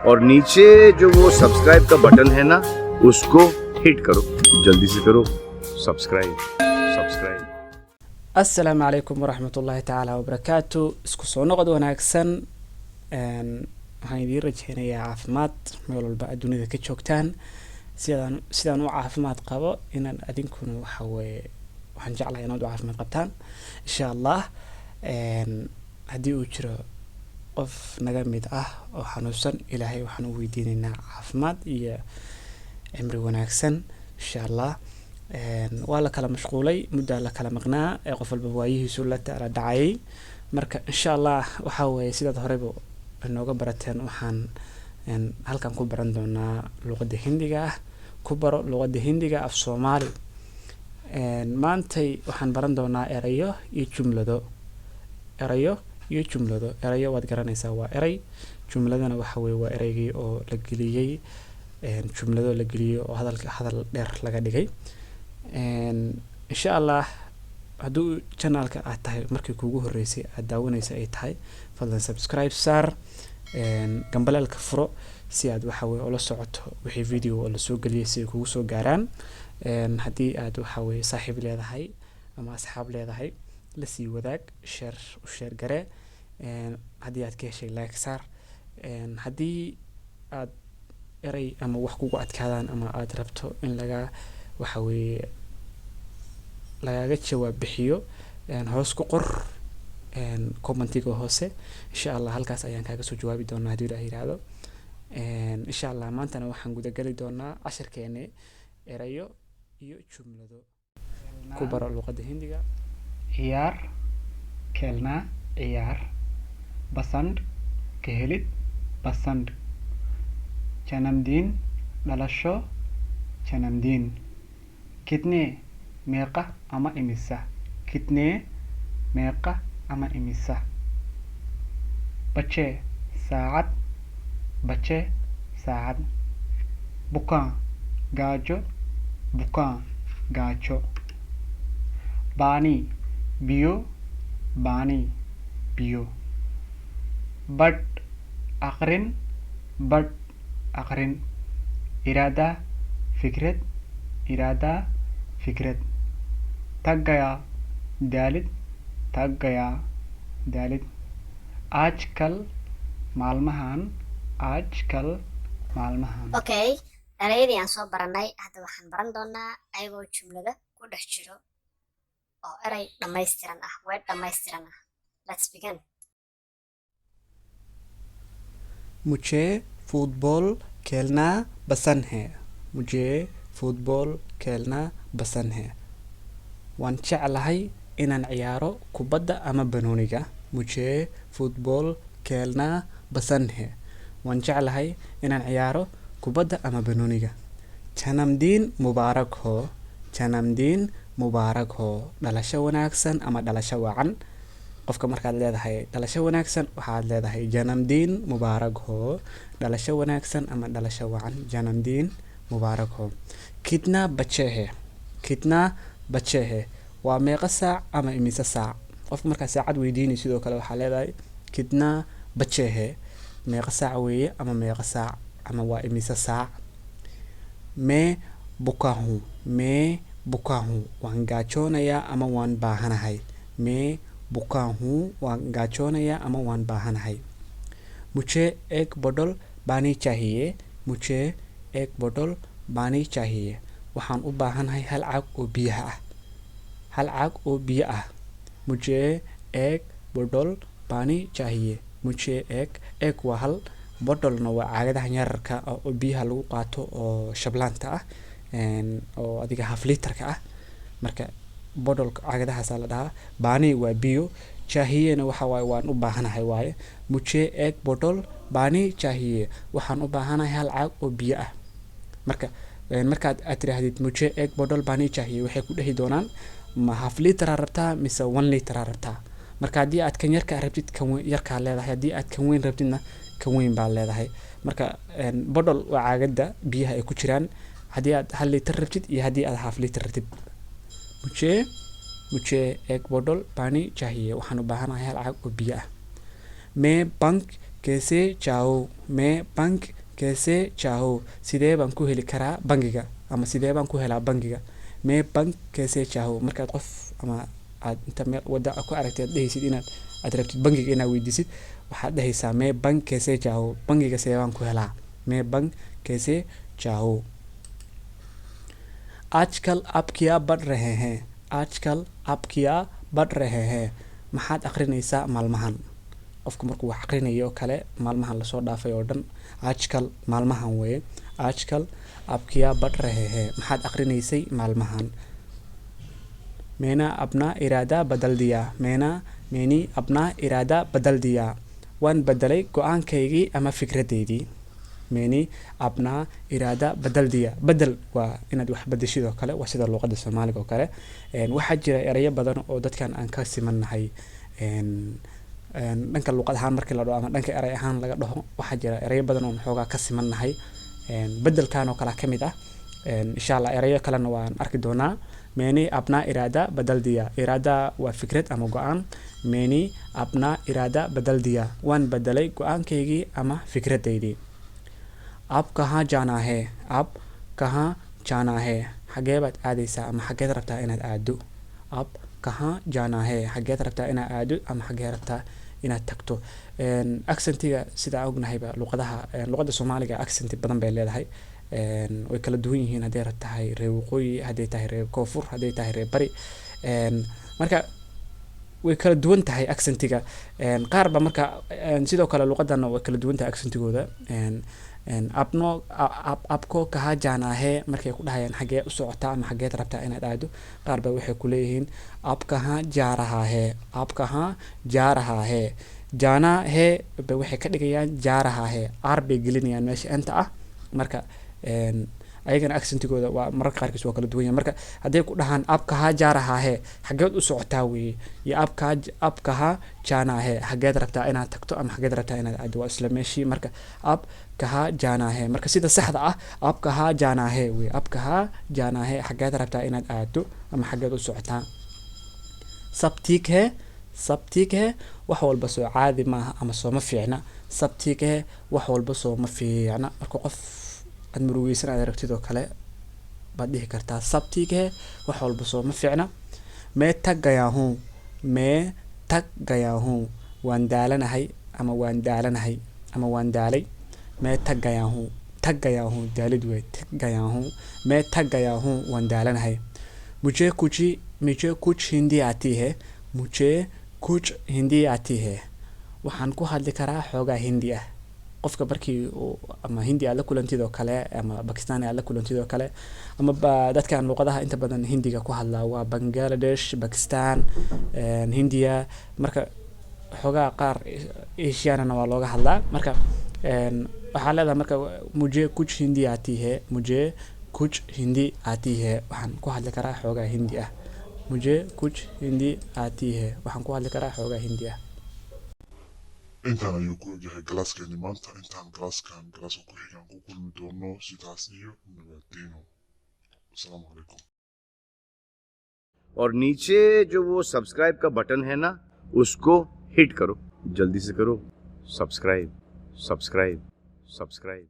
और नीचे जो वो सब्सक्राइब का बटन है ना, उसको हिट करो। जल्दी से करो subscribe, subscribe. Asalaamu calaykum waraxmat ullaahi tacaala wabarakaatu. Isku soo noqod wanaagsan. Waxaan idiin rajeynayaa caafimaad meel walba aad dunida ka joogtaan. Sidaan u caafimaad qabo inaan adinkuna, waxa weeye, waxaan jeclahay inaad u caafimaad qabtaan, insha Allah. Haddii uu jiro qof naga mid ah oo xanuunsan, Ilaahay waxaan u weydiineynaa caafimaad iyo cimri wanaagsan, insha Allah. Waa la kala mashquulay, muddaa la kala maqnaa ee qof walba waayihiisu la taala dhacayay. Marka, insha Allah, waxa weeye, sidaad horeyba inooga barateen, waxaan halkan ku baran doonaa luqadda Hindiga ah, ku baro luqadda Hindiga af Soomaali. Maantay waxaan baran doonaa erayo iyo jumlado, erayo iyo jumlado. Erayo waad garanaysaa, waa erey. Jumladana waxa weye waa ereygii oo la geliyey jumlado la geliyey oo hadalka hadal dheer laga dhigay. Insha Allah, hadduu channelka aad tahay markii kuugu horreysay aad daawanaysa ay tahay, fadlan subscribe saar, gambaleelka furo, si aad, waxa weye, ula socoto wixii video oo lasoo geliyay si ay kugu soo gaaraan. Haddii aad, waxa weye, saaxiib leedahay ama asxaab leedahay, lasii wadaag, share u share garee. Haddii aad ka heshay, like saar. Haddii aad erey ama wax kugu adkaadaan ama aad rabto in laga, waxa weeye, lagaga jawaab bixiyo, hoos ku qor commentiga hoose. Insha Allah, halkaas ayaan kaaga soo jawaabi doonaa, haddii Ilaah yiraahdo. Insha Allah, maantana waxaan gudageli doonaa casharkeeni erayo iyo jumlado, ku baro luqadda Hindiga. Ciyaar, खेलना, ciyaar. पसंद, ka helid, पसंद. जन्मदिन, dhalasho, जन्मदिन. कितने, meeqa ama imisa. कितने, meeqa ama imisa. बजे, saacad. बजे, saacad. भूखा, gaajo. भूखा, gaajo. पानी, biyo. पानी, biyo. पढ़, aqrin. पढ़, aqrin. इरादा, fikrad. इरादा, fikrad. थक गया, daalid. थक गया, daalid. आजकल, maalmahan. आजकल, maalmahan. Okay, erayadii aan soo baranay, hadda waxaan baran doonaa ayagoo jumlada ku dhex jiro oo erey dhammaystiran ah, weed dhammaystiran ah. Let's begin. मुझे फुटबॉल खेलना पसंद है. मुझे फुटबॉल खेलना पसंद है. Waan jeclahay inaan ciyaaro kubadda ama banooniga. मुझे फुटबॉल खेलना पसंद है. Waan jeclahay inaan ciyaaro kubadda ama banooniga. जन्मदिन मुबारक हो. जन्मदिन मुबारक हो. Dhalasho wanaagsan ama dhalasho wacan. Qofka markaad leedahay dhalasho wanaagsan, waxaad leedahay जन्मदिन मुबारक हो. Dhalasho wanaagsan ama dhalasho wacan, जन्मदिन मुबारक हो. कितना बजे है? कितना बजे है, waa meeqa saac ama imise saac. Qofka markaa saacad weydiinay, sidoo kale waxaa leedahay कितना बजे है, meeqa saac weeye ama meeqa saac ama waa imise saac. मैं भूखा हूँ. मैं भूखा हूँ, waan gaajoonayaa ama waan baahanahay. मैं भूखा हूँ, waan gaajoonayaa ama waan baahanahay. मुझे एक बोतल पानी चाहिए. मुझे एक बोतल पानी चाहिए. Waxaan u baahanahay hal caag oo biyaha ah, hal caag oo biyo ah. मुझे एक बोतल पानी चाहिए. मुझे एक, एक waa hal, botolna waa caagadaha yararka oo biyaha lagu qaato oo shablaanta ah, oo adiga half literka ah. Marka botolka caagadahaasaa la dhahaa. पानी waa biyo, चाहिए na waxa waaye waan u baahanahay waaye. मुझे एक बोतल पानी चाहिए, waxaan u baahanahay hal caag oo biyo ah. Marka markaad aad tiraahdid "मुझे एक बोतल पानी चाहिए", waxay ku dhehi doonaan, ma half liter aa rabtaa mise 1 liter aa rabtaa? Marka haddii aad kan yarkaa rabtid, kan yarkaa leedahay. Haddii aad kan weyn rabtidna, kan weyn baa leedahay. Marka bottle waa caagadda biyaha ay ku jiraan, haddii aad hal liter rabtid iyo haddii aad half liter rabtid. मुझे एक बोतल पानी चाहिए, waxaan u baahanahay hal caag oo biyo ah. मैं बैंक कैसे चाहो, मैं bank कैसे चाहो, sidee baan ku heli karaa bangiga ama sidee baan ku helaa bangiga. मैं bank कैसे चाहो, markaad qof ama aad inta meel wada ku aragtay aad dhehaysid inaad aad rabtid bangiga inaad weydiisid, waxaad dhehaysaa मैं bank कैसे चाहो, bangiga sidee baan ku helaa. मैं bank कैसे चाहो. आजकल आप क्या पढ़ रहे हैं, आजकल आप क्या पढ़ रहे हैं, maxaad akhrinaysaa maalmahan. Qofku markuu wax akhrinayo oo kale maalmahan lasoo dhaafay oo dhan, आजकल maalmahan weeye. आजकल आप क्या पढ़ रहे हैं, maxaad akhrinaysay maalmahan. मैंने अपना इरादा बदल दिया, मैंने मैंने अपना इरादा बदल दिया, waan bedelay go-aankaygii ama fikradeydii. मैंने अपना इरादा बदल दिया, bedel waa inaad wax bedeshid oo kale, waa sida luuqada Soomaaliga oo kale. Waxaa jira erayo badan oo dadkan aan ka simannahay dhanka luuqad ahaan markii la dhaho ama dhanka eray ahaan laga dhaho. Waxaa jira erayo badan oon xoogaa ka simannahay, bedelkan oo kale ka mid ah. Insha Allah erayo kalena waan arki doonaa. मैंने अपना इरादा बदल दिया, इरादा waa fikrad ama go-aan. मैंने अपना इरादा बदल दिया, waan bedelay go-aankaygii ama fikradeydii. आप कहाँ जाना है, आप कहाँ जाना है, xagee baad aadaysaa ama xageed rabtaa inaad aado. आप कहाँ जाना है, xageed rabtaa inaad aado ama xagee rabtaa inaad tagto. Accentiga sida aan ognahayba luqadaha, luqadda Soomaaliga accenti badan bay leedahay, way kala duwan yihiin hadday tahay reer waqooyi, hadday tahay reer koonfur, hadday tahay reer bari. Marka way kala duwan tahay accentiga qaar ba. Marka sidoo kale luqadana way kala duwan tahay accentigooda. आपनो आपको कहाँ जाना है markay ku dhahayaan xagee u socotaa ama xageed rabtaa inaad aado, qaar ba waxay ku leeyihiin आप कहाँ जा रहा है, आप कहाँ जा रहा है. जाना है ba waxay ka dhigayaan जा रहा है, r bay gelinayaan meesha enta ah. Marka ayagana accentigooda waa mararka qaarkiis waa kala duwan yahay. Marka hadday ku dhahaan आप कहाँ जा रहा है, xageed u socotaa weeye, iyo आप कहाँ जाना है, xageed rabtaa inaad tagto ama xageed rabtaa inaad aado, waa isla meeshii. Marka आप कहाँ जाना है, marka sida saxda ah आप कहाँ जाना है weye. आप कहाँ जाना है, xageed rabtaa inaad aado ama xageed u socotaa. सब ठीक है, सब ठीक है, wax walba soo caadi maaha ama sooma fiicna. सब ठीक है, wax walba sooma fiicna. Marka qof aad murugeysan aad aragtid oo kale baad dhihi kartaa सब ठीक है, wax walba sooma fiicna. मैं थक गया हूँ, मैं थक गया हूँ, waan daalanahay ama waan daalanahay ama waan daalay. मैं थक गया हूँ, थक गया हूँ daalid wey, थक गया हूँ, मैं थक गया हूँ, waan daalanahay. मुझे कुछ हिंदी आती है, मुझे कुछ हिंदी आती है, waxaan ku hadli karaa xoogaa Hindi ah. Qofka markii uu ama Hindi aad la kulantid oo kale ama Bakistani aad la kulantid oo kale ama ba dadkan luqadaha inta badan Hindiga ku hadlaa waa Bangladesh, Bakistan, Hindiya. Marka xoogaa qaar Asianana waa looga hadlaa. Marka waxaa leedahay marka मुझे कुछ हिंदी आती है, मुझे कुछ हिंदी आती है, waxaan ku hadli karaa xoogaa Hindi ah. मुझे कुछ हिंदी आती है, waxaan ku hadli karaa xoogaa Hindi ah. Intaan ayuu ku egyahay classkeeni maanta. Intaan classkan classka ku xigaan ku kulmi doono, sidaas iyo nabadgeyno. Asalaamu calaykum. और नीचे जो वो सब्सक्राइब का बटन है ना, उसको हिट करो। जल्दी से करो subscribe, subscribe, subscribe.